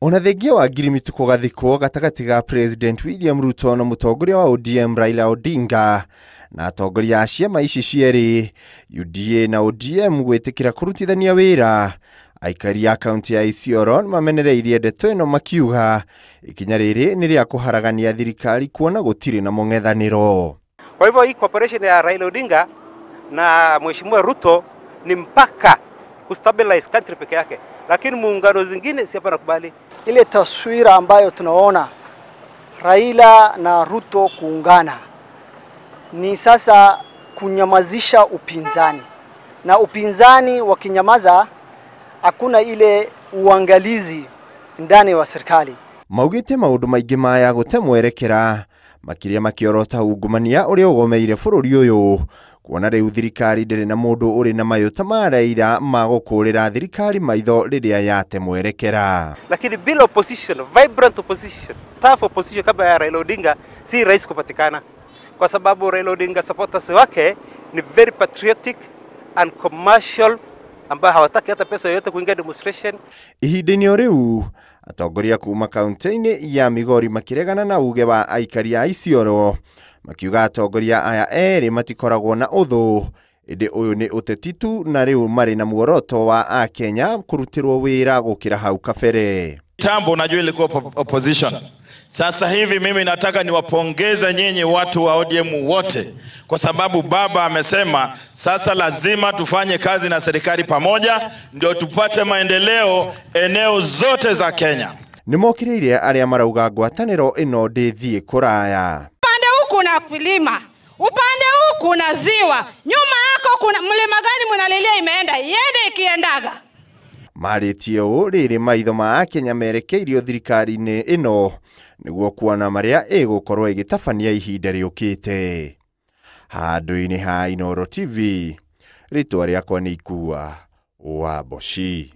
Ona thengia wa ngirimiti kũgathĩkwo gatagatĩ ga President William Ruto na mũtongoria wa ODM Raila Odinga na atongoria a ciama ici cierĩ UDA na ODM gwĩtĩkĩra kũrutithania wĩra, aikari a kaunti ya Isiolo nĩmamenereirie ndeto ĩno makiuga ikinya rĩrĩ nĩ rĩa kũharagania thirikari kuona gũtirĩ na mũng'ethanĩro. Kwa hivyo hii cooperation ya Raila Odinga na Mheshimiwa Ruto ni mpaka kustabilize country peke yake, lakini muungano zingine si hapa nakubali. Ile taswira ambayo tunaona Raila na Ruto kuungana ni sasa kunyamazisha upinzani, na upinzani wakinyamaza hakuna ile uangalizi ndani wa serikali. Maugĩte maũndũ maingĩ maya gũte mwerekera makĩria makĩorota ungumania ũrĩa ũgomeire bũrũri ũyũ, kuona rĩu thirikari ndĩrĩ na mũndũ ũrĩ na mayũ ta ma Raila ma gũkũrĩra thirikari maitho rĩrĩa yate mwerekera. Lakini bila opposition, vibrant opposition, tough opposition kama ya Raila Odinga si rahisi kupatikana, kwa sababu Raila Odinga supporters wake ni very patriotic and commercial, ambao hawataki hata pesa yoyote kuingia demonstration. Ihinda-inĩ o rĩu atongoria kuma kaunti-inĩ ya Migori makĩregana na uge wa aikari a Isiolo makiuga atongoria aya erĩ matikoragwo na ũthũ, ĩndĩ ũyũ nĩ ũteti tu na rĩu marĩ na muoroto wa akenya kũrutĩrwo wĩra gũkĩra hau kabere. Kitambo unajua ilikuwa opposition. Sasa hivi mimi nataka niwapongeze nyinyi watu wa ODM wote, kwa sababu baba amesema sasa lazima tufanye kazi na serikali pamoja ndio tupate maendeleo eneo zote za Kenya. Nĩmokĩrĩire arĩa marauga ngwatanĩro ĩno ndĩthiĩ kũraya. Upande huu kuna kilima, upande huu kuna ziwa, nyuma yako kuna mlima gani mnalilia imeenda, iende ikiendaga. Marĩtie ũũ rĩrĩ maitho ma akenya merekeirio thirikari-inĩ ĩno nĩguo kuona marĩa ĩgũkorwo ĩgĩtabania ihinda rĩũkĩte. Handũ-inĩ ha Inooro TV, rĩtwa rĩakwa nĩ Ikua wa Mboci.